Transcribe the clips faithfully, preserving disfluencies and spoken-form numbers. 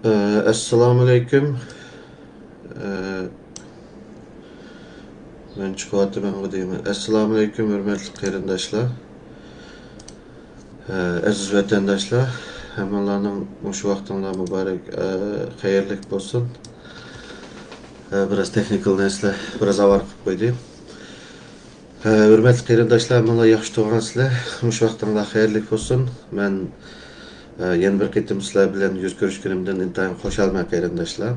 ئە، ئەسسالامۇئەلەيكۇم. ئە، مەن چىقىۋاتىمەنغۇ دەيمەن. ئەسسالامۇئەلەيكۇم، ھۆرمەتلىك قېرىنداشلار. ئە، ئەزىز ۋەتەنداشلار، ھەممىڭلارنىڭ مۇشۇ ۋاقتىڭلار مۇبارەك، ئە، خەيرلىك بولسۇن. ئە، بىراز تېخنىكال نەرسىلەر بىراز ئاۋارە قىلىپ قويدى. ھە، ھۆرمەتلىك قېرىنداشلار، ھەممىڭلار ياخشى تۇرغانسىلەر. مۇشۇ ۋاقتىڭلار خەيرلىك بولسۇن. مەن، ئە، يەنە بىر قېتىم سىلەر بىلەن يۈز كۆرۈشكىنىمدىن ئىنتايىن خۇشالمەن، قېرىنداشلار.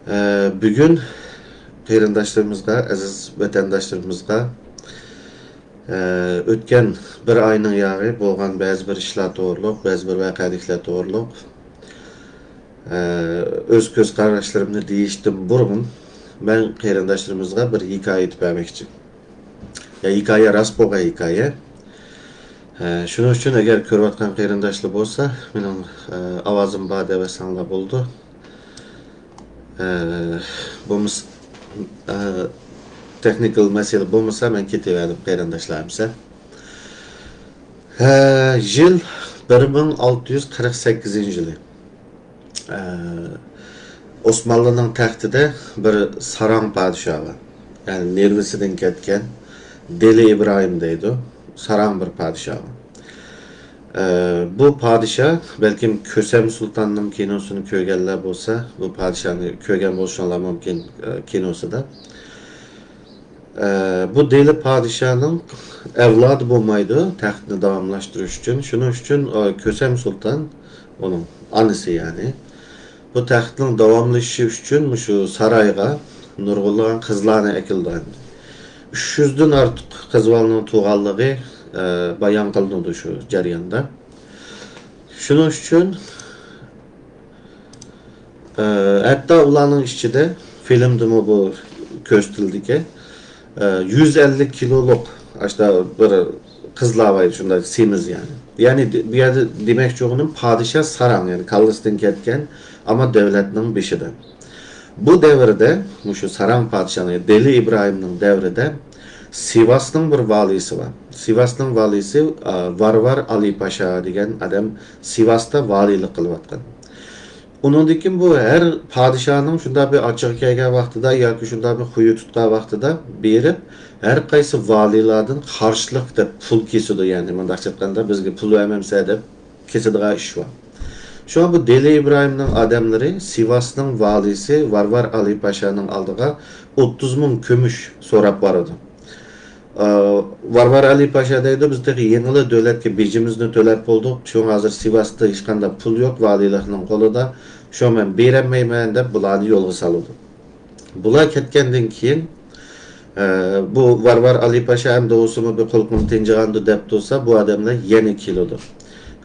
ئە، بۈگۈن قېرىنداشلىرىمىزغا، ئەزىز ۋەتەنداشلىرىمىزغا، ئە، ئۆتكەن بىر ئاينىڭ ياغى بولغان بەزى بىر ئىشلار توغرۇلۇق، بەزى بىر ۋەقەلىكلەر توغرۇلۇق، ئە، ئۆز كۆز قاراشلىرىمنى دېيىشتىن بۇرۇن، مەن قېرىنداشلىرىمىزغا بىر ھېكايە ئېيتىپ بەرمەكچى. يا، ھېكايە راست بولغان ھېكايە. ئە، شۇنىڭ ئۈچۈن ئەگەر كۆرۈۋاتقان قېرىنداشلار بولسا، مېنىڭ، ئە، ئاۋازىم بار دەۋەتسەڭلار بولىدۇ. ئە، بولمىسا، ئە، تېخنىكال مەسىلە بولمىسا، مەن كېتىۋەردىم، قېرىنداشلار ئەمسە. ھە، يىل بىر مىڭ ئالتە يۈز قىرىق سەككىزىنچى يىلى. ئە، ئوسمانلىنىڭ تەختىدە بىر ساراڭ پادىشاھ بار. يەنى نېرۋىسىدىن كەتكەن دېلى ئىبراھىم دەيدۇ. ساراڭ بىر پادىشاھ بار. ئە، بۇ پادىشاھ، بەلكىم كۆسەم سۇلتاننىڭ كىنوسىنى كۆرگەنلەر بولسا، بۇ پادىشاھنى كۆرگەن بولۇشۇڭلار مۇمكىن، ئە، كىنوسىدا. ئە، بۇ دېلى پادىشاھنىڭ ئەۋلادى بولمايدۇ تەختنى داۋاملاشتۇرۇش ئۈچۈن. شۇنىڭ ئۈچۈن، ئە، كۆسەم سۇلتان، ئۇنىڭ ئانىسى يەنى، بۇ تەختنىڭ داۋاملىشىشى ئۈچۈن مۇشۇ سارايغا نۇرغۇنلىغان قىزلارنى ئەكېلىدۇ ئەمدى. ئۈچ يۈزدىن ئارتۇق قىز بالىنىڭ تۇغانلىقى، ئە، بايان قىلىنىدۇ شۇ جەرياندا. شۇنىڭ ئۈچۈن، ئە، ھەتتا ئۇلارنىڭ ئىچىدە، فىلىمدىمۇ بۇ كۆرسىتىلدىكەن، ئە، يۈز ئەللىك كىلولۇق ئاشۇنداق بىر قىزلار بار، شۇنداق سېمىز يەنى. يەنى دې-، بۇ يەردە دېمەكچى بولغىنىم پادىشاھ ساراڭ، يەنى كاللىسىدىن كەتكەن، ئەمما دۆلەتنىڭ بېشىدا. بۇ دەۋردە مۇشۇ ساراڭ پادىشاھنىڭ، دېلى ئىبراھىمنىڭ دەۋرىدە سىۋاسنىڭ بىر ۋالىيسى بار. سىۋاسنىڭ ۋالىيسى، ئا، ۋارۋار ئالى پاشا دېگەن ئادەم سىۋاستا ۋالىيلىق قىلىۋاتقان. ئۇنىڭدىن كېيىن بۇ ھەر پادىشاھنىڭ شۇنداق بىر ئاچچىقى كەلگەن ۋاقتىدا ياكى شۇنداق بىر خۇيى تۇتقان ۋاقتىدا بېرىپ، ھەر قايسى ۋالىيلاردىن خارجلىق دەپ پۇل كېسىدۇ، يەنى مۇنداقچە ئېيتقاندا، بىزگە پۇل بەرمەمسەن دەپ كېسىدىغان ئىش بار. شۇڭا بۇ دېلى ئىبراھىمنىڭ ئادەملىرى سىۋاسنىڭ ۋالىيسى ۋارۋار ئالى پاشانىڭ ئالدىغا ئوتتۇز مىڭ كۈمۈش سوراپ بارىدۇ. ئا، ۋارۋار ئەلى پاشا دەيدۇ، بىز تېخى يېڭىلا دۆلەتكە بېجىمىزنى تۆلەپ بولدۇق، شۇڭا ھازىر سىۋاستا ھېچقانداق پۇل يوق ۋالىيلىقنىڭ قولىدا، شۇڭا مەن بېرەلمەيمەن دەپ بۇلارنى يولغا سالىدۇ. بۇلار كەتكەندىن كېيىن، ئە، بۇ ۋارۋار ئەلى پاشا ئەمدى ئۇسۇمۇ بىر قۇلىقىم تىنجىغاندۇ دەپ تۇرسا، بۇ ئادەملەر يەنە كېلىدۇ.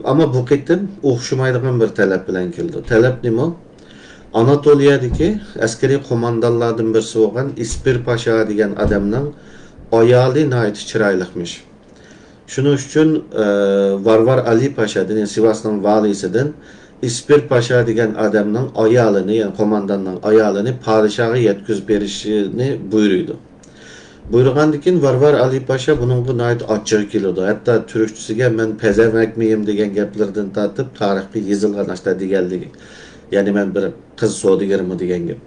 ئەمما بۇ قېتىم ئوخشىمايدىغان بىر تەلەپ بىلەن كېلىدۇ. تەلەپ نېمە؟ ئاناتولىيەدىكى ئەسكىرىي قوماندانلاردىن بىرسى بولغان ئىسپىر پاشا دېگەن ئادەمنىڭ ئايالى ناھايىتى چىرايلىقمىش. شۇنىڭ ئۈچۈن، ئە، ۋارۋار ئەلى پاشادىن، يەنى سىۋاسنىڭ ۋالىيسىدىن ئىسپىر پاشا دېگەن ئادەمنىڭ ئايالىنى، يەنى قومانداننىڭ ئايالىنى پادىشاھقا يەتكۈزۈپ بېرىشىنى بۇيرۇيدۇ. بۇيرۇغاندىن كېيىن ۋارۋار ئەلى پاشا بۇنىڭغا ناھايىتى ئاچچىقى كېلىدۇ. ھەتتا تۈركچىسىگە «مەن پەزەۋەكمىيىم» دېگەن گەپلىرىدىن تارتىپ تارىخقا يېزىلغان ئاشتا دېگەنلىكى. يەنى «مەن بىر قىز سودىگىرىمۇ» دېگەن گەپ.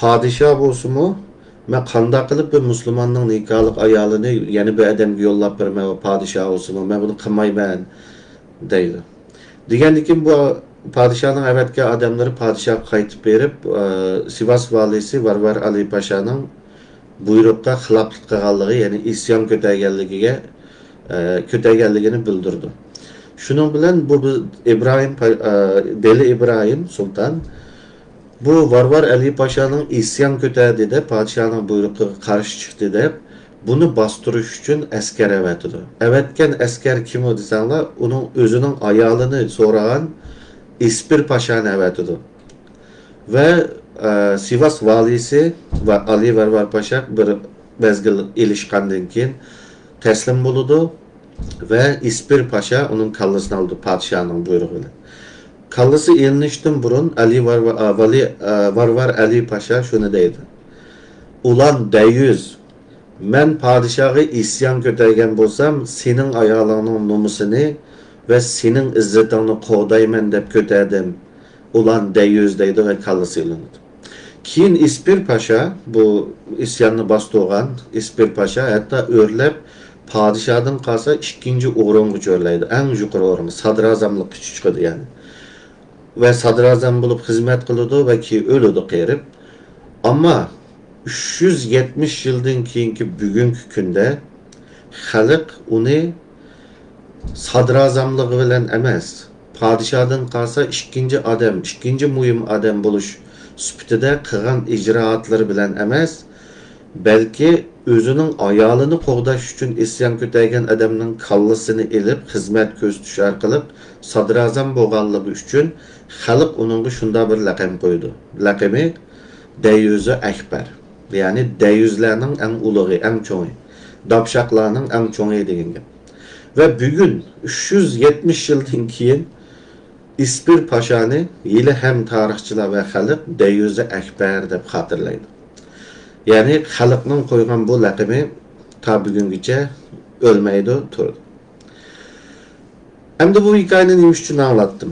پادىشاھ بولسىمۇ، «مەن قانداق قىلىپ بىر مۇسۇلماننىڭ نىكاھلىق ئايالىنى يەنە بىر ئادەمگە يوللاپ بېرىمەن، ئۇ پادىشاھ بولسىمۇ، مەن بۇنى قىلمايمەن» دەيدۇ. دېگەندىن كېيىن بۇ پادىشاھنىڭ ئەۋەتكەن ئادەملىرى پادىشاھقا قايتىپ بېرىپ، ئە، سىۋاس ۋالىيسى ۋارۋار ئەلى پاشانىڭ بۇيرۇققا خىلاپلىق قىلغانلىقى، يەنى ئىسيان كۆتەرگەنلىكىگە، ئە، كۆتەرگەنلىكىنى بىلدۈرىدۇ. شۇنىڭ بىلەن بۇ بىز ئىبراھىم پا-، ئە، دېلى ئىبراھىم سۇلتان بۇ ۋارۋار ئەلى پاشانىڭ ئىسيان كۆتەردى دەپ، پادىشاھنىڭ بۇيرۇقىغا قارشى چىقتى دەپ، بۇنى باستۇرۇش ئۈچۈن ئەسكەر ئەۋەتىدۇ. ئەۋەتكەن ئەسكەر كىم ئۇ دېسەڭلار، ئۇنىڭ ئۆزىنىڭ ئايالىنى سورىغان ئىسپىر پاشانى ئەۋەتىدۇ. ۋە، ئە، سىۋاس ۋالىيسى ۋە ئالى ۋارۋار پاشا بىر مەزگىل ئېلىشقاندىن كېيىن تەسلىم بولىدۇ ۋە ئىسپىر پاشا ئۇنىڭ كاللىسىنى ئالىدۇ پادىشاھنىڭ بۇيرۇقى بىلەن. كاللىسى ئېلىنىشتىن بۇرۇن ئەلى ۋارۋا-، ئا، ۋالى-، ئا، ۋارۋار ئەلى پاشا شۇنى دەيدۇ: «ئۇلان دەييۇس، مەن پادىشاھقا ئىسيان كۆتەرگەن بولسام، سېنىڭ ئايالىڭنىڭ نومۇسىنى ۋە سېنىڭ ئىززىتىڭنى قوغدايمەن دەپ كۆتەردىم. ئۇلان دەييۇز دەيدۇ ۋە كاللىسى ئېلىنىدۇ. كېيىن ئىسپىر پاشا، بۇ ئىسياننى باستۇرغان ئىسپىر پاشا ھەتتا ئۆرلەپ، پادىشاھدىن قالسا ئىككىنچى ئورۇنغا چۆرلەيدۇ، ئەڭ يۇقىرى ئورۇنغا، سادىرازاملىققىچە چىقىدۇ يەنى. ۋە سادىرازام بولۇپ خىزمەت قىلىدۇ ۋە كېيىن ئۆلىدۇ قېرىپ. ئەمما ئۈچ يۈز يەتمىش يىلدىن كېيىنكى بۈگۈنكى كۈندە خەلق ئۇنى سادىرازاملىقى بىلەن ئەمەس، پادىشاھدىن قالسا ئىككىنچى ئادەم، ئىككىنچى مۇھىم ئادەم بولۇش سۈپىتىدە قىلغان ئىجرائاتلىرى بىلەن ئەمەس، بەلكى ئۆزىنىڭ ئايالىنى قوغداش ئۈچۈن ئىسيان كۆتەرگەن ئادەمنىڭ كاللىسىنى ئېلىپ خىزمەت كۆرسىتىش ئارقىلىق سادىرازام بولغانلىقى ئۈچۈن خەلق ئۇنىڭغا شۇنداق بىر لەقەم قويىدۇ. لەقىمى دەييۇزى ئەكبەر، يەنى دەييۇزلارنىڭ ئەڭ ئۇلۇغى، ئەڭ چوڭى، داپشاقلارنىڭ ئەڭ چوڭى دېگەن گەپ. ۋە بۈگۈن ئۈچ يۈز يەتمىش يىلدىن كېيىن ئىسپىر پاشانى ھېلىھەم تارىخچىلار ۋە خەلق دەييۇزى ئەكبەر دەپ خاتىرىلەيدۇ. يەنى خەلقنىڭ قويغان بۇ لەقىمى تا بۈگۈنگىچە ئۆلمەيدۇ، تۇرىدۇ. ئەمدى بۇ ھېكايىنى نېمە ئۈچۈن ئاڭلاتتىم،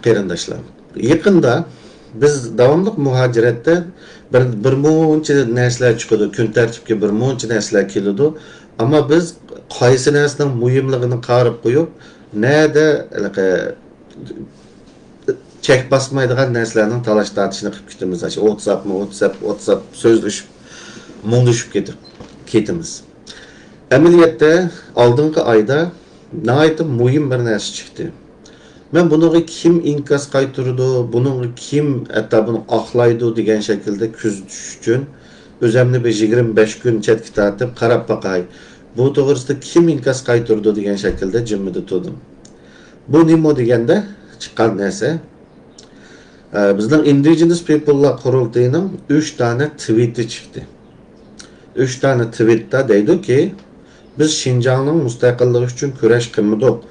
قېرىنداشلار؟ يېقىندا بىز داۋاملىق مۇھاجىرەتتە بىر، بىر مۇنچە نەرسىلەر چىقىدۇ، كۈن تەرتىپكە بىر مۇنچە نەرسىلەر كېلىدۇ. ئەمما بىز قايسى نەرسىنىڭ مۇھىملىقىنى قارىپ قويۇپ، نەدە ھېلىقى چەك باسمايدىغان نەرسىلەرنىڭ تالاش-تارتىشىنى قىلىپ كېتىمىز. ئاشۇ ۋاتساپمۇ ۋاتساپ، ۋاتساپ سۆزلىشىپ، مۇڭدىشىپ كېتىپ، كېتىمىز. ئەمەلىيەتتە، ئالدىنقى ئايدا ناھايىتى مۇھىم بىر نەرسە چىقتى. مەن بۇنىڭغا كىم ئىنكاس قايتۇرىدۇ، بۇنىڭغا كىم ھەتتا بۇنى ئاقلايدۇ دېگەن شەكىلدە كۆزىتىش ئۈچۈن ئۆزەمنى بىر يىگىرمە بەش كۈن چەتكە تارتىپ قاراپ باقاي، بۇ توغرىسىدا كىم ئىنكاس قايتۇرىدۇ دېگەن شەكىلدە جىممىدە تۇردۇم. بۇ نېمە دېگەندە چىققان نەرسە؟ ئە، بىزنىڭ ئىندىجېنس پىپللار قۇرۇلتىيىنىڭ ئۈچ دانە تىۋىتى چىقتى. ئۈچ دانە تىۋىتتا دەيدۇكى، بىز شىنجاڭنىڭ مۇستەقىللىقى ئۈچۈن كۈرەش قىلمىدۇق.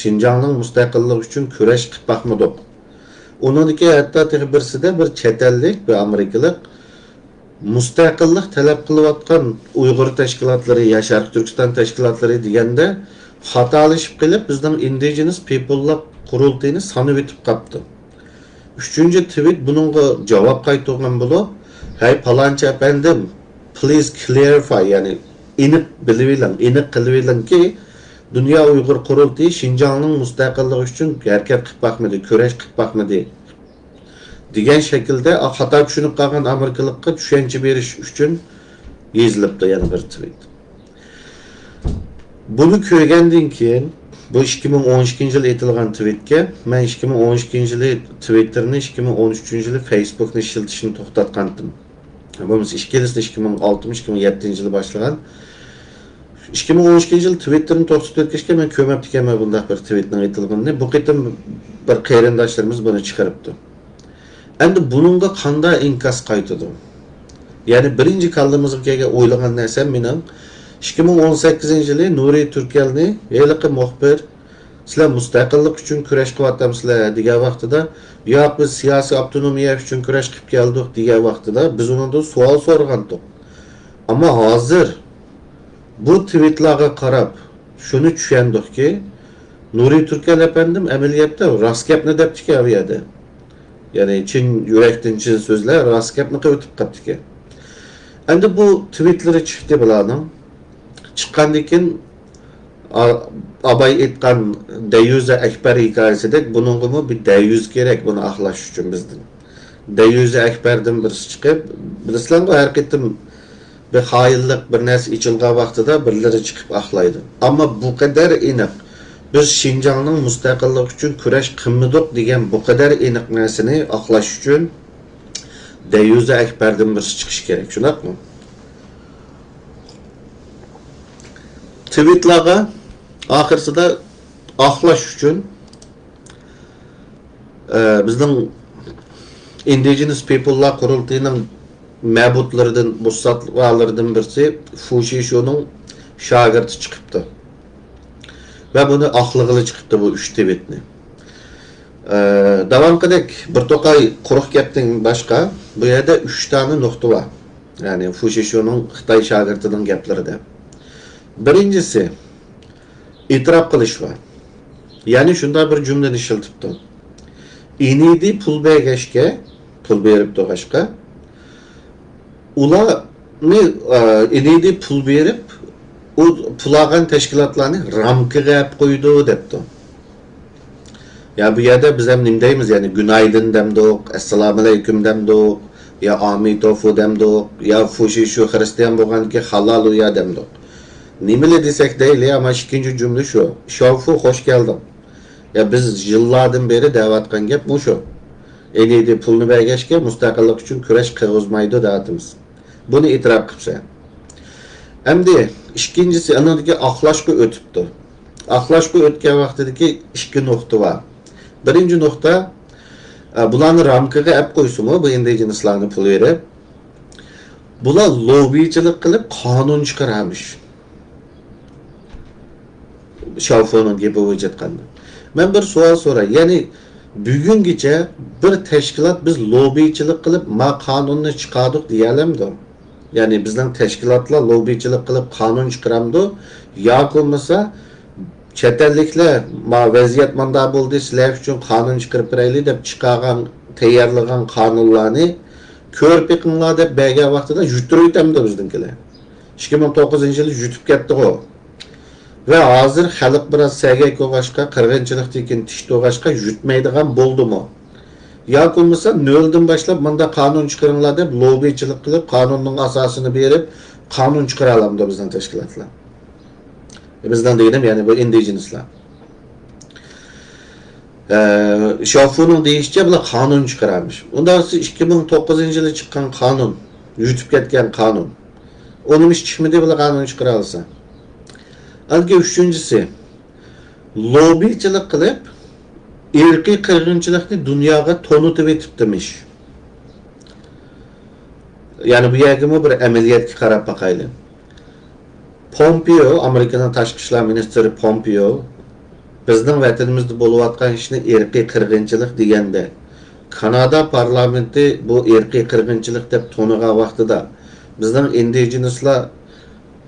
شىنجاڭنىڭ مۇستەقىللىقى ئۈچۈن كۈرەش قىلىپ باقمىدۇق. ئۇنىڭدىكى ھەتتا تېخى بىرسىدە بىر چەت ئەللىك، بىر ئامېرىكىلىق، مۇستەقىللىق تەلەپ قىلىۋاتقان ئۇيغۇر تەشكىلاتلىرى يا شەرقىي تۈركىستان تەشكىلاتلىرى دېگەندە خاتالىشىپ قېلىپ، بىزنىڭ ئىندىجېنس پىپللار قۇرۇلتىيىنى سانىۋېتىپ قاپتۇ. ئۈچىنچى تىۋىت بۇنىڭغا جاۋاب قايتۇرغان بولۇپ، ھەي، پالانچى ئەپەندىم، please clarify، يەنى ئېنىق بىلىۋېلىڭ، ئېنىق قىلىۋېلىڭكى، دۇنيا ئۇيغۇر قۇرۇلتىيى شىنجاڭنىڭ مۇستەقىللىقى ئۈچۈن ھەرىكەت قىلىپ باقمىدى، كۈرەش قىلىپ باقمىدى. دېگەن شەكىلدە خاتا چۈشىنىپ قالغان ئامېرىكىلىققا چۈشەنچە بېرىش ئۈچۈن يېزىلىپتۇ يەنە بىر تىۋىت. بۇنى كۆرگەندىن كېيىن، بۇ ئىككى مىڭ ئون ئىككىنچى يىلى ئېيتىلغان تىۋىتكە، مەن ئىككى مىڭ ئون ئىككىنچى يىلى تىۋىتتېرنى، ئىككى مىڭ ئون ئۈچىنچى يىلى فېيسبۇكنى ئىشلىتىشنى توختاتقانتىم. بولمىسا ئىككىلىسىنى ئىككى مىڭ ئالتىنچى، ئىككى مىڭ يەتتىنچى يىلى باشلىغان. ئىككى مىڭ ئون ئىككىنچى يىلى تىۋىتتېرنى توختىتىپ ئۆتكەچكە، مەن كۆرمەپتىكەنمەن بۇنداق بىر تىۋىتنىڭ ئېيتىلغىنىنى. بۇ قېتىم بىر قېرىنداشلىرىمىز بۇنى چىقىرىپتۇ. ئەمدى بۇنىڭغا قانداق ئىنكاس قايتىدۇ؟ يەنى بىرىنچى كاللىمىزغا كەلگەن ئويلىغان نەرسەم مېنىڭ، ئىككى مىڭ ئون سەككىزىنچى يىلى نۇرى تۈركەلنى ھېلىقى مۇخبىر، سىلەر مۇستەقىللىق ئۈچۈن كۈرەش قىلىۋاتامسىلەر دېگەن ۋاقتىدا، ياق، بىز سىياسىي ئاپتونومىيە ئۈچۈن كۈرەش قىلىپ كەلدۇق دېگەن ۋاقتىدا، بىز ئۇنىڭدىن سوئال سورىغانتۇق. ئەمما ھازىر بۇ تىۋىتلارغا قاراپ شۇنى چۈشەندۇقكى، نۇرى تۈركەل ئەپەندىم ئەمەلىيەتتە راست گەپنى دەپتىكەن ئۇ يەردە. يەنى چىن يۈرەكتىن چىن سۆزلەپ، راست گەپنى قىلىۋېتىپ قاپتىكەن. ئەمدى بۇ تىۋىتلىرى چىقتى بۇلارنىڭ. چىققاندىن كېيىن، ئا-، ئاباي ئېيتقان دەييۇزى ئەكبەر ھېكايىسىدەك بۇنىڭغىمۇ بىر دەييۇز كېرەك بۇنى ئاقلاش ئۈچۈن بىزدىن. دەييۇزى ئەكبەردىن بىرسى چىقىپ، بىلىسىلەرغۇ، ھەر قېتىم بىر خائىنلىق، بىر نەرسە ئېچىلغان ۋاقتىدا بىرلىرى چىقىپ ئاقلايدۇ. ئەمما بۇ قەدەر ئېنىق، بىز شىنجاڭنىڭ مۇستەقىللىقى ئۈچۈن كۈرەش قىلمىدۇق دېگەن بۇ قەدەر ئېنىق نەرسىنى ئاقلاش ئۈچۈن دەييۇزى ئەكبەردىن بىرسى چىقىشى كېرەك، شۇنداقمۇ؟ تىۋىتلارغا ئاخىرسىدا ئاقلاش ئۈچۈن، ئە، بىزنىڭ ئىندىجېنس پىپللار قۇرۇلتىيىنىڭ مەبۇدلىرىدىن، ئۇستازلىرىدىن بىرسى فۇشىشۇنىڭ شاگىرتى چىقىپتۇ. ۋە بۇنى ئاقلىغىلى چىقىپتۇ بۇ ئۈچ تىۋىتنى. ئە، داۋامقىدەك بىر توقاي قۇرۇق گەپتىن باشقا، بۇ يەردە ئۈچ دانە نۇقتا بار. يەنى فۇشىشۇنىڭ خىتاي شاگىرتىنىڭ گەپلىرىدە. بىرىنچىسى، ئېتىراپ قىلىش بار. يەنى شۇنداق بىر جۈملىنى ئىشلىتىپتۇ. ئېنىدى پۇل بەرگەچكە، پۇل بېرىپ تۇرغاچقا، ئۇلارنى، ئا، ئېنىدى پۇل بېرىپ، ئۇ پۇل ئالغان تەشكىلاتلارنى رامكىغا ئەپ قويىدۇ دەپتۇ. يا بۇ يەردە بىز ھەم نېمە دەيمىز، يەنى گۈنايدىن دەمدۇق، ئەسسالامۇئەلەيكۇم دەمدۇق، يا ئامىتوفۇ دەمدۇق، يا فۇشىشۇ خرىستىيان بولغاندىكىن خالالۇيا دەمدۇق. نېمىلا دېسەك دەيلى، ئەمما ئىككىنچى جۈملە شۇ. شاۋفۇ، خوش كەلدىڭ. يا بىز يىللاردىن بېرى دەۋاتقان گەپ مۇشۇ. ئېنىدى پۇلنى بەرگەچكە مۇستەقىللىق ئۈچۈن كۈرەش قىلغۇزمايدۇ دەۋاتىمىز. بۇنى ئېتىراپ قىلسا. ئەمدى ئىككىنچىسى، ئاندىن كېيىن ئاقلاشقا ئۆتۈپتۇ. ئاقلاشقا ئۆتكەن ۋاقتىدىكى ئىككى نۇقتا بار. بىرىنچى نۇقتا، ئە، بۇلارنى رامكىغا ئەپ قويسىمۇ، بۇ ئىندىجېنىسلارنى پۇل بېرىپ، بۇلار لوببىچىلىق قىلىپ قانۇن چىقىرارمىش. شاۋفۇنىڭ گېپى بويىچە ئېيتقاندا. مەن بىر سوئال سوراي. يەنى بۈگۈنگىچە بىر تەشكىلات بىز لوببىچىلىق قىلىپ ما قانۇننى چىقاردۇق دېيەلەمدۇ؟ يەنى بىزنىڭ تەشكىلاتلار لوببىچىلىق قىلىپ قانۇن چىقىرامدۇ؟ ياكى بولمىسا چەت ئەللىكلەر ما ۋەزىيەت مانداق بولدى، سىلەر ئۈچۈن قانۇن چىقىرىپ بېرەيلى دەپ چىقارغان، تەييارلىغان قانۇنلارنى كۆرۈپ بېقىڭلار دەپ بەرگەن ۋاقتىدا يۈتتۈرۈۋېتەمدۇ بىزنىڭكىلەر؟ ئىككى مىڭ توققۇزىنچى يىلى يۈتۈپ كەتتىغۇ. ۋە ھازىر خەلق بىراز سەگەك بولغاچقا، قىرغىنچىلىقتىن كېيىن تىش توغاچقا يۈتمەيدىغان بولدىمۇ؟ ياكى بولمىسا نۆلدىن باشلاپ مۇنداق قانۇن چىقىرىڭلار دەپ لوببىچىلىق قىلىپ، قانۇننىڭ ئاساسىنى بېرىپ، قانۇن چىقىرالامدۇ بىزنىڭ تەشكىلاتلار؟ بىزنىڭ دېگىنىم، يەنى بۇ ئىندىجېنىسلار. ئە، شاۋفۇنىڭ دېيىشىچە، بۇلار قانۇن چىقىرارمىش. ئۇنداق بولسا ئىككى مىڭ توققۇزىنچى يىلى چىققان قانۇن، يۈتۈپ كەتكەن قانۇن. ئۇنىمۇ چىقمىدى، بۇلار قانۇن چىقىرالىسا. ئەنكى ئۈچىنچىسى، لوببىچىلىق قىلىپ، ئىرقىي قىرغىنچىلىقنى دۇنياغا تونۇتۇۋېتىپتىمىش. يەنى بۇ يەرگىمۇ بىر ئەمەلىيەتكە قاراپ باقايلى. پومپېئو، ئامېرىكىنىڭ تاشقى ئىشلار مىنىستىرى پومپېئو بىزنىڭ ۋەتىنىمىزدە بولۇۋاتقان ئىشنى ئىرقىي قىرغىنچىلىق دېگەندە، كانادا پارلامېنتى بۇ ئىرقىي قىرغىنچىلىق دەپ تونۇغان ۋاقتىدا، بىزنىڭ ئىندىجېنىسلار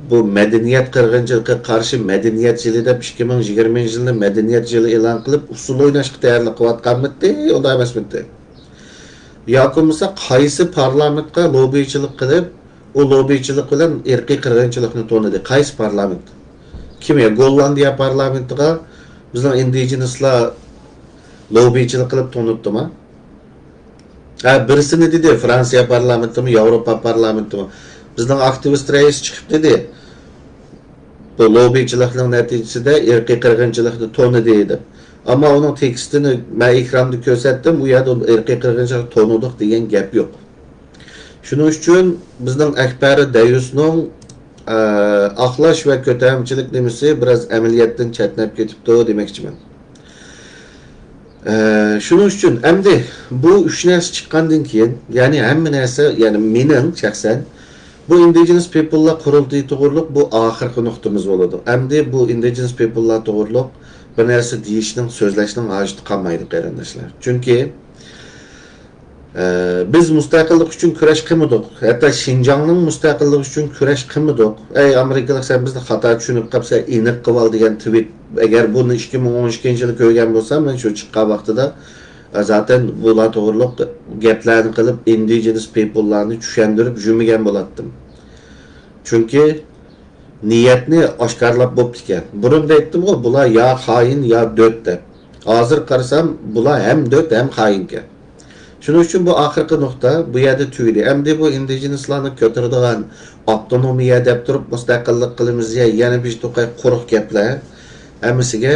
بۇ مەدەنىيەت قىرغىنچىلىقىغا قارشى مەدەنىيەت يىلى دەپ ئىككى مىڭ يىگىرمىنچى يىلنى مەدەنىيەت يىلى ئېلان قىلىپ، ئۇسسۇل ئويناشقا تەييارلىق قىلىۋاتقانمىتى؟ ئۇنداق ئەمەسمىتى؟ ياكى بولمىسا قايسى پارلامېنتقا لوببىچىلىق قىلىپ، ئۇ لوببىچىلىق بىلەن ئىرقىي قىرغىنچىلىقنى تونۇدى؟ قايسى پارلامېنت؟ كىم يا؟ گوللاندىيە پارلامېنتىغا بىزنىڭ ئىندىجېنىسلار لوببىچىلىق قىلىپ تونۇتتىما؟ ھە، بىرسىنى دېدى، فرانسىيە پارلامېنتىمۇ، ياۋروپا پارلامېنتىمۇ. بىزنىڭ ئاكتىۋىست رەئىس چىقىپ دېدى، بۇ لوببىچىلىقنىڭ نەتىجىسىدە ئىرقىي قىرغىنچىلىقنى تونۇدى دەپ. ئەمما ئۇنىڭ تېكىستىنى مەن ئېكراندا كۆرسەتتىم، ئۇ يەردە ئىرقىي قىرغىنچىلىقنى تونۇدۇق دېگەن گەپ يوق. شۇنىڭ ئۈچۈن بىزنىڭ ئەكبەر دەيۇسنىڭ، ئە، ئاقلاش ۋە كۆتەرمىچىلىك نېمىسى بىراز ئەمەلىيەتتىن چەتنەپ كېتىپتۇ دېمەكچىمەن. ئە، شۇنىڭ ئۈچۈن ئەمدى بۇ ئۈچ نەرسە چىققاندىن كېيىن، يەنى ھەممە نەرسە، يەنى مېنىڭ شەخسەن بۇ ئىندىجېنىس پىپللار قۇرۇلتىيى توغرۇلۇق بۇ ئاخىرقى نۇقتىمىز بولىدۇ. ئەمدى بۇ ئىندىجېنىس پىپللار توغرۇلۇق بىر نەرسە دېيىشنىڭ، سۆزلەشنىڭ ھاجىتى قالمايدۇ، قېرىنداشلار. چۈنكى ئە، بىز مۇستەقىللىق ئۈچۈن كۈرەش قىلمىدۇق. ھەتتا شىنجاڭنىڭ مۇستەقىللىقى ئۈچۈن كۈرەش قىلمىدۇق. ئەي ئامېرىكىلىق، سەن بىزنى خاتا چۈشىنىپ قاپسەن، ئېنىق قىلىۋال دېگەن تۋىت. ئەگەر بۇنى ئىككى مىڭ ئون ئىككىنچى يىلى كۆرگەن بولسام، مەن شۇ چىققان ۋاقتىدا، ئە، زاتەن بۇلار توغرۇلۇق گەپلەرنى قىلىپ، ئىندىجېنىس پىپللارنى چۈشەندۈرۈپ يۈرمىگەن بولاتتىم. چۈنكى نىيەتنى ئاشكارىلاپ بوپتىكەن. بۇرۇن دەيتتىمغۇ، بۇلار يا خائىن، يا دۆت دەپ. ھازىر قارىسام، بۇلار ھەم دۆت، ھەم خائىنكەن. شۇنىڭ ئۈچۈن بۇ ئاخىرقى نۇقتا بۇ يەردە تۈگىدى. ئەمدى بۇ ئىندىجېنىسلارنى كۆتۈرىدىغان ئاپتونومىيە دەپ تۇرۇپ، مۇستەقىللىق قىلىمىز يا يەنە بىر توقاي قۇرۇق گەپلەر ھەممىسىگە،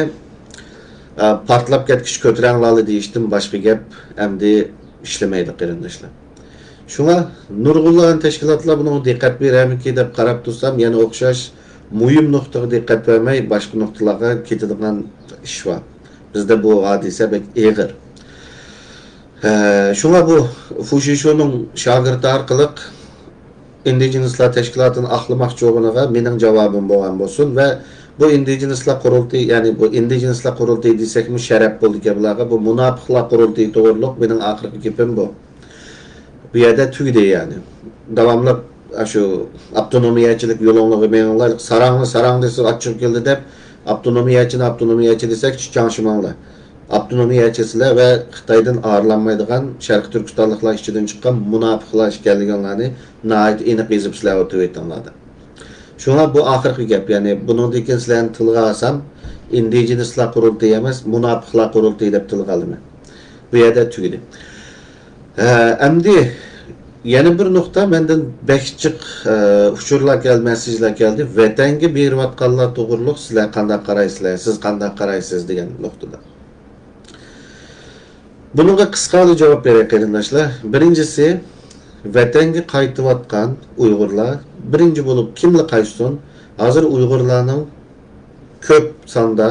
ئا، پارتلاپ كەتكۈچە كۆتۈرەڭلارلا دېيىشتىن باشقا گەپ ئەمدى ئىشلىمەيدۇ، قېرىنداشلار. شۇڭا نۇرغۇنلىغان تەشكىلاتلار بۇنىڭغا دىققەت بېرەرمىكى دەپ قاراپ تۇرسام، يەنە ئوخشاش مۇھىم نۇقتىغا دىققەت بەرمەي، باشقا نۇقتىلارغا كېتىدىغان ئىش بار. بىزدە بۇ ھادىسە بەك ئېغىر. ھە، شۇڭا بۇ فۇشىشۇنىڭ شاگىرتى ئارقىلىق ئىندىجېنىسلار تەشكىلاتىنى ئاقلىماقچى بولغىنىغا مېنىڭ جاۋابىم بولغان بولسۇن ۋە بۇ ئىندىجېنىسلار قۇرۇلتىيى، يەنى بۇ ئىندىجېنىسلار قۇرۇلتىيى دېسەكمۇ شەرەپ بولىدىكەن بۇلارغا. بۇ مۇناپىقلار قۇرۇلتىيى توغرۇلۇق مېنىڭ ئاخىرقى گېپىم بۇ. بۇ يەردە تۈگىدى يەنى. داۋاملىق ئاشۇ ئاپتونومىيەچىلىك يولۇڭلىرىغا مېڭىڭلار، ساراڭنى ساراڭ دېسە ئاچچىقى كېلىدۇ دەپ، ئاپتونومىيەچىنى ئاپتونومىيەچى دېسەك چىچاڭشىماڭلار. ئاپتونومىيەچىسىلەر ۋە خىتايدىن ئايرىلالمايدىغان شەرقىي تۈركىستانلىقلار ئىچىدىن چىققان مۇناپىقلار ئىكەنلىكىڭلارنى ناھايىتى ئېنىق يېزىپسىلەر ئۇ تىۋىتىڭلاردا. شۇڭا بۇ ئاخىرقى گەپ، يەنى بۇنىڭدىن كېيىن سىلەرنى تىلغا ئالسام، ئىندىجېنىسلار قۇرۇلتىيى ئەمەس، مۇناپىقلار قۇرۇلتىيى دەپ تىلغا ئالىمەن. بۇ يەردە تۈگىدى. ھە، ئەمدى يەنە بىر نۇقتا، مەندىن بەك جىق، ئە، ئۇچۇرلار كەلدى، مەسساژلار كەلدى. ۋەتەنگە بېرىۋاتقانلار توغرۇلۇق سىلەر قانداق قارايسىلەر، سىز قانداق قارايسىز دېگەن نۇقتىدا. بۇنىڭغا قىسقىلا جاۋاب بېرەي، قېرىنداشلار. بىرىنچىسى، ۋەتەنگە قايتىۋاتقان ئۇيغۇرلار، بىرىنچى بولۇپ كىملا قايتسۇن، ھازىر ئۇيغۇرلارنىڭ كۆپ ساندا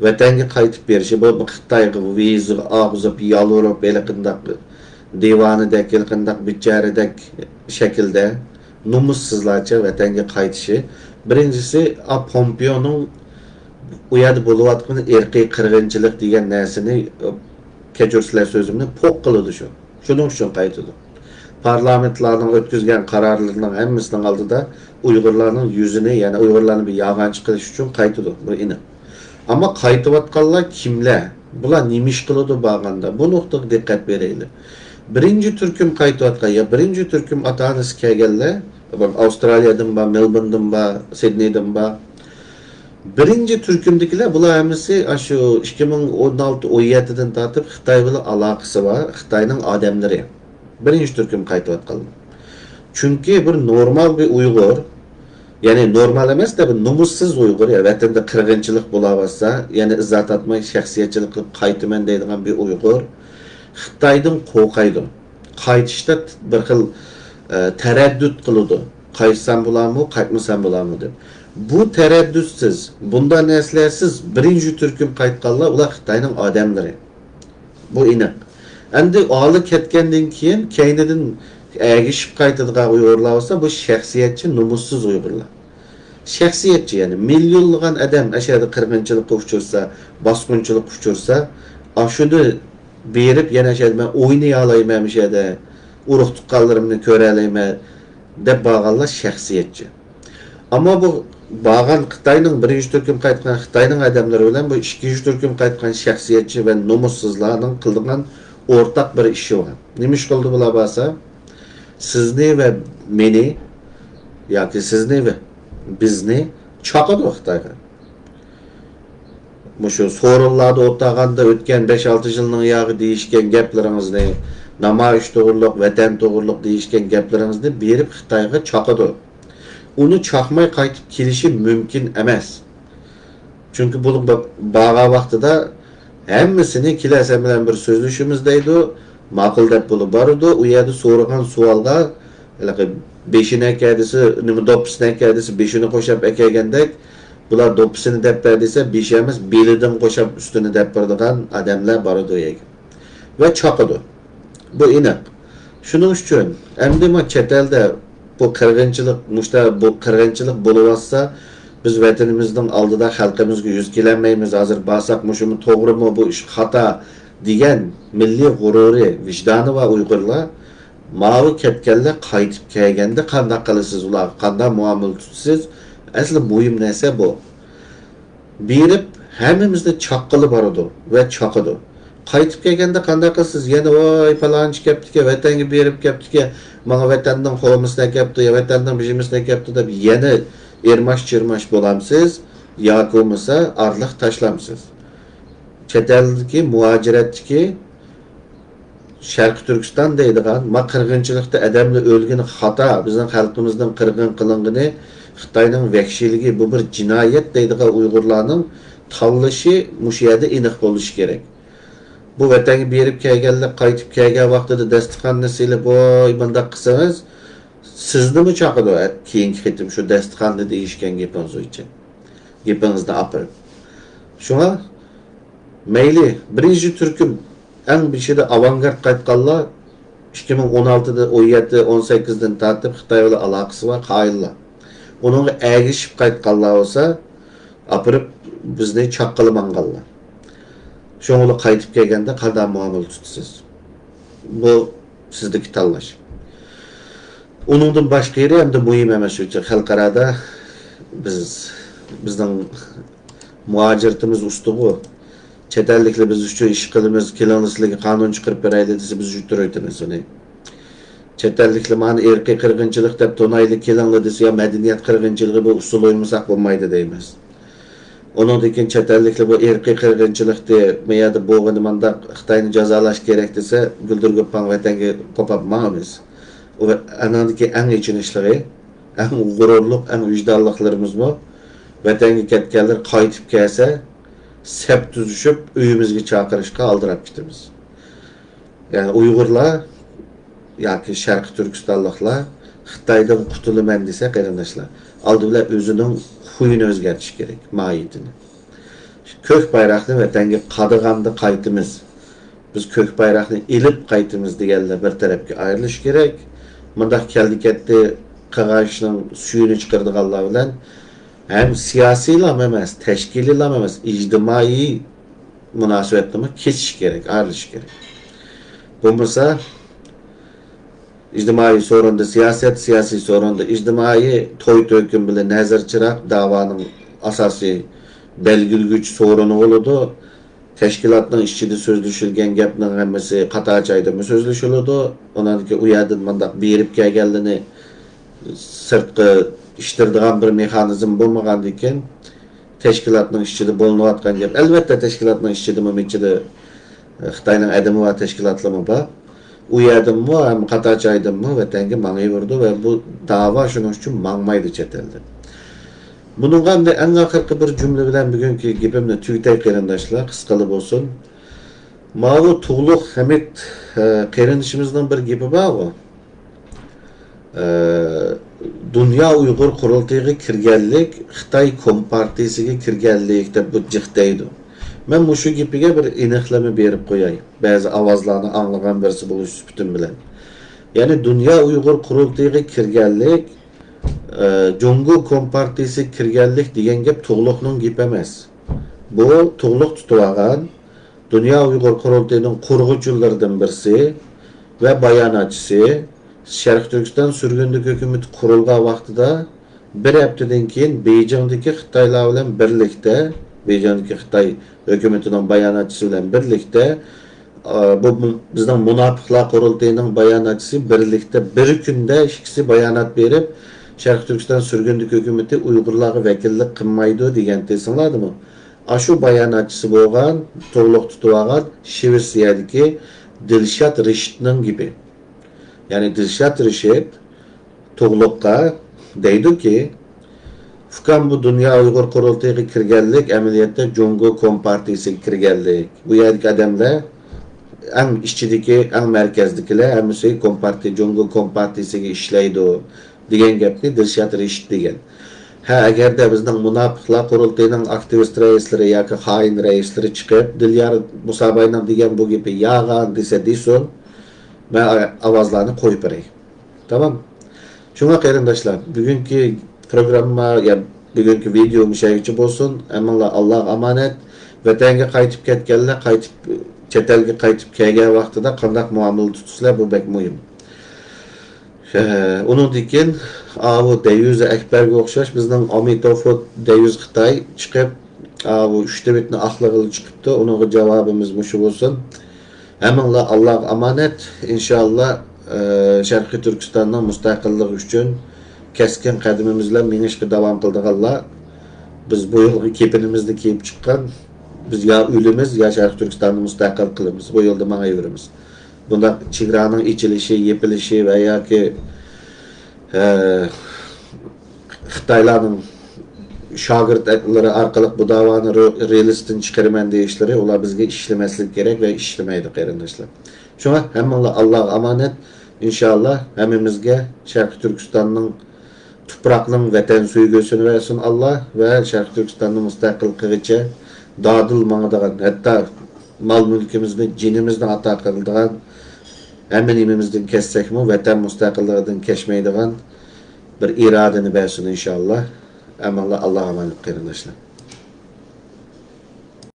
ۋەتەنگە قايتىپ بېرىشى، بۇ خىتايغا ۋىزا ئاغزىپ، يالۋۇرۇپ، ھېلىقىنداق دىۋانىدەك، ھېلىقىنداق بىچارىدەك شەكىلدە نومۇسسىزلارچە ۋەتەنگە قايتىشى. بىرىنچىسى، ئا، پومپېيونىڭ ئۇ يەردە بولۇۋاتقىنى ئىرقىي قىرغىنچىلىق دېگەن نەرسىنى، كەچۈرسىلەر سۆزۈمنى، پوق قىلىدۇ شۇ. شۇنىڭ ئۈچۈن قايتىدۇ. پارلامېنتلارنىڭ ئۆتكۈزگەن قارارلىرىنىڭ ھەممىسىنىڭ ئالدىدا ئۇيغۇرلارنىڭ يۈزىنى، يەنى ئۇيغۇرلارنى بىر يالغانچى قىلىش ئۈچۈن قايتىدۇ. بۇ ئېنىق. ئەمما قايتىۋاتقانلار كىملەر؟ بۇلار نېمە ئىش قىلىدۇ بارغاندا؟ بۇ نۇقتىغا دىققەت بېرەيلى. بىرىنچى تۈركۈم قايتىۋاتقان، يا بىرىنچى تۈركۈم ئاتا-ئانىسى كەلگەنلەر، ئاۋسترالىيەدىن بار، مېلبورندىن بار، سىدنېيدىن بار. بىرىنچى تۈركۈمدىكىلەر، بۇلار ھەممىسى ئاشۇ ئىككى مىڭ ئون ئالتە، ئون يەتتىدىن تارتىپ خىتاي بىلەن ئالاقىسى بار، خىتاينىڭ ئادەملىرى. بىرىنچى تۈركۈم قايتىۋاتقانلار. چۈنكى بىر نورمال بىر ئۇيغۇر، يەنى نورمال ئەمەس-دە، بىر نومۇسسىز ئۇيغۇر، يا ۋەتەندە قىرغىنچىلىق بولاۋاتسا، يەنە ئىزا تارتماي شەخسىيەتچىلىك قىلىپ قايتىمەن دەيدىغان بىر ئۇيغۇر خىتايدىن قورقايدۇ. قايتىشتا بىر خىل، ئە، تەرەددۇت قىلىدۇ. قايتسام بولامۇ، قايتمىسام بولامۇ دەپ. بۇ تەرەددۇتسىز، بۇنداق نەرسىلەرسىز بىرىنچى تۈركۈم قايتقانلار، ئۇلار خىتاينىڭ ئادەملىرى. بۇ ئېنىق. ئەمدى ئالى كەتكەندىن كېيىن كەينىدىن ئەگىشىپ قايتىدىغان ئۇيغۇرلار بولسا، بۇ شەخسىيەتچى، نومۇسسىز ئۇيغۇرلار. شەخسىيەتچى، يەنى مىليونلىغان ئادەم ئەشەدە قىرغىنچىلىققا ئۇچرىسا، باسقۇنچىلىققا ئۇچرىسا، ئاشۇنى بېرىپ يەنە ئەشەدە مەن ئوينىيالايمەن، مۇشەدە ئۇرۇق تۇغقانلىرىمنى كۆرەلەيمەن دەپ بارغانلار شەخسىيەتچى. ئەمما بۇ بارغان خىتاينىڭ بىرىنچى تۈركۈم قايتقان خىتاينىڭ ئادەملىرى بىلەن بۇ ئىككىنچى تۈركۈم قايتقان شەخسىيەتچى ۋە نومۇسسىزلارنىڭ قىلىدىغان ئورتاق بىر ئىشى بار. نېمە ئىش قىلدى بۇلار بارسا؟ سىزنى ۋە مېنى ياكى سىزنى ۋە بىزنى چاقىدۇ خىتايغا. مۇشۇ سورۇنلاردا ئولتۇرغاندا ئۆتكەن بەش-ئالتە يىلنىڭ ياغى دېيىشكەن گەپلىرىڭىزنى، نامايىش توغرۇلۇق، ۋەتەن توغرۇلۇق دېيىشكەن گەپلىرىڭىزنى بېرىپ خىتايغا چاقىدۇ. ئۇنى چاقماي قايتىپ كېلىشى مۇمكىن ئەمەس. چۈنكى بۇ بارغان ۋاقتىدا ھەممىسىنى، كېلە سەن بىلەن بىر سۆزلىشىمىز دەيدۇ، ماقۇل دەپ بولۇپ بارىدۇ. ئۇ يەردە سورىغان سوئالغا، ھېلىقى بېشىنى ئەكەدىسى، نېمە، دوپپىسىنى ئەكەدىسى، بېشىنى قوشاپ ئەكەلگەندەك، بۇلار دوپپىسىنى دەپ بەر دېسە، بېشى ئەمەس، بېلىدىن قوشاپ ئۈستىنى دەپ بېرىدىغان ئادەملەر بارىدۇ يەرگە. ۋە چاقىدۇ. بۇ ئېنىق. شۇنىڭ ئۈچۈن ئەمدى ما چەت ئەلدە بۇ قىرغىنچىلىق، مۇشتا بۇ قىرغىنچىلىق بولۇۋاتسا، بىز ۋەتىنىمىزنىڭ ئالدىدا خەلقىمىزگە يۈز كېلەلمەيمىز. ھازىر بارساق، مۇشۇمۇ توغرىمۇ، بۇ ئىش خاتا دېگەن مىللىي غۇرۇرى، ۋىجدانى بار ئۇيغۇرلار، ماۋۇ كەتكەنلەر قايتىپ كەلگەندە قانداق قىلىسىز، ئۇلارغا قانداق مۇئامىلە تۇتىسىز، ئەسلى مۇھىم نەرسە بۇ. بېرىپ ھەممىمىزنى چاققىلى بارىدۇ ۋە چاقىدۇ. قايتىپ كەلگەندە قانداق قىلىسىز؟ يەنە، ۋاي، پالانچى كەپتىكەن، ۋەتەنگە بېرىپ كەپتىكەن، ماڭا ۋەتەننىڭ خورمىسىنى ئەكەپتۇ، يا ۋەتەننىڭ بىژىمىسىنى ئەكەپتۇ دەپ يەنە ئىرماش-چىرماش بولامسىز ياكى بولمىسا ئارىلىق تاشلامسىز؟ چەت ئەلدىكى، مۇھاجىرەتتىكى شەرقىي تۈركىستان دەيدىغان، ما قىرغىنچىلىقتا ئادەملەر ئۆلگىنى خاتا، بىزنىڭ خەلقىمىزنىڭ قىرغىن قىلىنغىنى، خىتاينىڭ ۋەھشىيلىكى، بۇ بىر جىنايەت دەيدىغان ئۇيغۇرلارنىڭ تاللىشى مۇشۇ يەردە ئېنىق بولۇشى كېرەك. بۇ ۋەتەنگە بېرىپ كەلگەنلەر قايتىپ كەلگەن ۋاقتىدا داستىخاننى سېلىپ، ۋاي، مۇنداق قىلسىڭىز، سىزنىمۇ چاقىدۇ، كېيىنكى قېتىم شۇ داستىخاننى دېيىشكەن گېپىڭىز ئۈچۈن. گېپىڭىزنى ئاپىرىپ. شۇڭا مەيلى، بىرىنچى تۈركۈم ئەڭ بېشىدا ئاۋانگارد قايتقانلار، ئىككى مىڭ ئون ئالتىدىن، ئون يەتتە، ئون سەككىزدىن تارتىپ خىتاي بىلەن ئالاقىسى بار قايىللار. ئۇنىڭغا ئەگىشىپ قايتقانلار بولسا، ئاپىرىپ بىزنى چاققىلى ماڭغانلار. شۇڭا قايتىپ كەلگەندە قانداق مۇئامىلە تۇتىسىز؟ بۇ سىزدىكى تاللاش. ئۇنىڭدىن باشقا يېرى ئەمدى مۇھىم ئەمەس، شۇنچە خەلقئارادا بىز، بىزنىڭ مۇھاجىرىتىمىز ئۇستىغۇ. چەت ئەللىكلەر بىز ئۈچۈن ئىش قىلىمىز، كېلىڭلار سىلەرگە قانۇن چىقىرىپ بېرەيلى دېسە، بىز يۈتتۈرۈۋېتىمىز ئۇنى. چەت ئەللىكلەر مانا ئىرقىي قىرغىنچىلىق دەپ تونايلى، كېلىڭلار دېسە، يا مەدەنىيەت قىرغىنچىلىقى، بۇ ئۇسسۇل ئوينىمىساق بولمايدۇ دەيمىز. ئۇنىڭدىن كېيىن چەت ئەللىكلەر بۇ ئىرقىي قىرغىنچىلىقتى، بۇ يەردە بولغىنى مانداق، خىتاينى جازالاش كېرەك دېسە، گۈلدۈر گۆپپاڭ ۋەتەنگە قوپاپ ماڭىمىز. ئۇ ئەنىڭدىكى ئەڭ ئېچىنىشلىقى، ئەڭ غۇرۇرلۇق، ئەڭ ۋىجدانلىقلىرىمىزمۇ ۋەتەنگە كەتكەنلەر قايتىپ كەلسە، سەپ تۈزۈشۈپ ئۆيىمىزگە چاقىرىشقا ئالدىراپ كېتىمىز. يەنى ئۇيغۇرلار ياكى شەرقىي تۈركىستانلىقلار خىتايدىن قۇتۇلىمەن دېسە، قېرىنداشلار، ئالدى بىلەن ئۆزىنىڭ خۇيىنى ئۆزگەرتىشى كېرەك، ماھىيىتىنى. كۆك بايراقنى ۋەتەنگە قادىغاندا قايتىمىز، بىز كۆك بايراقنى ئېلىپ قايتىمىز دېگەنلەر بىر تەرەپكە ئايرىلىشى كېرەك. مۇنداق كەلدى-كەتتى قىلغان ئىشنىڭ سۈيىنى چىقىرىدىغانلار بىلەن ھەم سىياسىيلام ئەمەس، تەشكىلىيلام ئەمەس، ئىجتىمائىي مۇناسىۋەتنىمۇ كېسىش كېرەك، ئايرىلىش كېرەك. بولمىسا، ئىجتىمائىي سورۇندا سىياسەت، سىياسىي سورۇندا ئىجتىمائىي، توي تۆكۈن بىلەن نەزىر چىراغ داۋانىڭ ئاساسىي بەلگىلىگۈچ سورۇنى بولىدۇ. تەشكىلاتنىڭ ئىچىدە سۆزلىشىلگەن گەپنىڭ ھەممىسى قاتار جايدىمۇ سۆزلىشىلىدۇ. ئۇنىڭدىن كېيىن ئۇ يەردىن مۇنداق بېرىپ كەلگەنلىرىنى سىرتقا ئىتتىرىدىغان بىر مېخانىزم بولمىغاندىكىن، تەشكىلاتنىڭ ئىچىدە بولۇنۇۋاتقان گەپ. ئەلۋەتتە، تەشكىلاتنىڭ ئىچىدىمۇ، مىچىدە، ئە، خىتاينىڭ ئادىمى بار، تەشكىلاتلىرىمۇ بار. ئۇ يەردىنمۇ، ھەم قاتار جايدىنمۇ ۋەتەنگە ماڭىۋېرىدۇ ۋە بۇ داۋا شۇنىڭ ئۈچۈن ماڭمايدۇ چەت ئەلدە. بۇنىڭغا ئەمدى ئەڭ ئاخىرقى بىر جۈملە بىلەن بۈگۈنكى گېپىمنى تۈگىتەي، قېرىنداشلار، قىسقىلا بولسۇن. ماۋۇ تۇغلۇق ھەمىت، ئە، قېرىندىشىمىزنىڭ بىر گېپى بارغۇ. ئە، دۇنيا ئۇيغۇر قۇرۇلتىيىغا كىرگەنلىك، خىتاي كومپارتىيىسىگە كىرگەنلىك دەپ بۇ جىق دەيدۇ. مەن مۇشۇ گېپىگە بىر ئېنىقلىما بېرىپ قوياي، بەزى ئاۋازلارنى ئاڭلىغان بىرسى بولۇش سۈپىتىم بىلەن. يەنى دۇنيا ئۇيغۇر قۇرۇلتىيىغا كىرگەنلىك، ئە، جۇڭگو كومپارتىيىسىگە كىرگەنلىك دېگەن گەپ تۇغلۇقنىڭ گېپى ئەمەس. بۇ تۇغلۇق تۇتۇۋالغان دۇنيا ئۇيغۇر قۇرۇلتىيىنىڭ قۇرغۇچىلىرىدىن بىرسى ۋە باياناتچىسى، شەرقىي تۈركىستان سۈرگۈندىلىك ھۆكۈمىتى قۇرۇلغان ۋاقتىدا بىر ھەپتىدىن كېيىن بېيجىڭدىكى خىتايلار بىلەن بىرلىكتە، بېيجىڭدىكى خىتاي ھۆكۈمىتىنىڭ باياناتچىسى بىلەن بىرلىكتە، ئا، بۇ، بۇ بىزنىڭ مۇناپىقلار قۇرۇلتىيىنىڭ باياناتچىسى بىرلىكتە بىر كۈندە ئىككىسى بايانات بېرىپ، شەرقىي تۈركىستان سۈرگۈندىلىك ھۆكۈمىتى ئۇيغۇرلارغا ۋەكىللىك قىلمايدۇ دېگەنتى، ئېسىڭلاردىمۇ؟ ئاشۇ باياناتچىسى بولغان، تۇغلۇق تۇتۇۋالغان شىۋېتسىيەدىكى دىلشات رىشىتنىڭ گېپى. يەنى دىلشات رىشىت تۇغلۇققا دەيدۇكى، ئۇكام، بۇ دۇنيا ئۇيغۇر قۇرۇلتىيىغا كىرگەنلىك ئەمەلىيەتتە جۇڭگو كومپارتىيىسىگە كىرگەنلىك. بۇ يەردىكى ئادەملەر ئەڭ ئىچىدىكى، ئەڭ مەركەزدىكىلەر ھەممىسى كومپارتىيە، جۇڭگو كومپارتىيىسىگە ئىشلەيدۇ، دېگەن گەپنى دىلشات رىشىت دېگەن. ھە، ئەگەردە بىزنىڭ مۇناپىقلار قۇرۇلتىيىنىڭ ئاكتىۋىست رەئىسلىرى ياكى خائىن رەئىسلىرى چىقىپ، دىليار مۇساباينىڭ دېگەن بۇ گېپى يالغان دېسە دېسۇن، مەن ئاۋازلارنى قويۇپ بېرەي. تامام. شۇڭا قېرىنداشلار، بۈگۈنكى پروگرامما، يا بۈگۈنكى ۋىدېيو مۇشۇ يەرگىچە بولسۇن. ھەممىڭلار ئاللاغا ئامانەت. ۋەتەنگە قايتىپ كەتكەنلەر، قايتىپ، چەت ئەلگە قايتىپ كەلگەن ۋاقتىدا قانداق مۇئامىلە تۇتىسىلەر، بۇ بەك مۇھىم. ئۇنىڭدىن كېيىن ئاۋۇ دەيۈزى ئەكبەرگە ئوخشاش بىزنىڭ ئامىتوفو دەيۈز خىتاي چىقىپ، ئاۋۇ ئۈچ تىۋىتنى ئاقلىغىلى چىقىپتۇ. ئۇنىڭغا جاۋابىمىز مۇشۇ بولسۇن. ھەممىڭلار ئاللاغا ئامانەت. ئىنشاللا، ئە، شەرقىي تۈركىستاننىڭ مۇستەقىللىقى ئۈچۈن كەسكىن قەدىمىمىز بىلەن مېڭىشقا داۋام قىلىدىغانلار، بىز بۇ يولغا كېپىنىمىزنى كىيىپ چىققان، بىز يا ئۆلىمىز، يا شەرقىي تۈركىستاننى مۇستەقىل قىلىمىز. بۇ يولدا ماڭايۋېرىمىز. بۇنداق چېگرانىڭ ئېچىلىشى، يېپىلىشى ۋە ياكى، ئە، خىتايلارنىڭ شاگىرتلىرى ئارقىلىق بۇ داۋانى رېلىستىن چىقىرىمەن دېيىشلىرى، ئۇلار بىزگە ئىشلىمەسلىكى كېرەك ۋە ئىشلىمەيدۇ، قېرىنداشلار. شۇڭا ھەممىڭلار ئاللاغا ئامانەت. ئىنشاللا ھەممىمىزگە شەرقىي تۈركىستاننىڭ، تۇپراقنىڭ ۋەتەن سۆيگۈسىنى بەرسۇن ئاللا ۋە شەرقىي تۈركىستاننى مۇستەقىل قىلغىچە دادىل ماڭىدىغان، ھەتتا مال-مۈلكىمىزنى، جېنىمىزنى ئاتا قىلىدىغان، ھەممە نېمىمىزدىن كەچسەكمۇ، ۋەتەن مۇستەقىللىقىدىن كەچمەيدىغان بىر ئىرادىنى بەرسۇن ئىنشاللا. ھەممىڭلار ئاللاغا ئامانەت، قېرىنداشلار.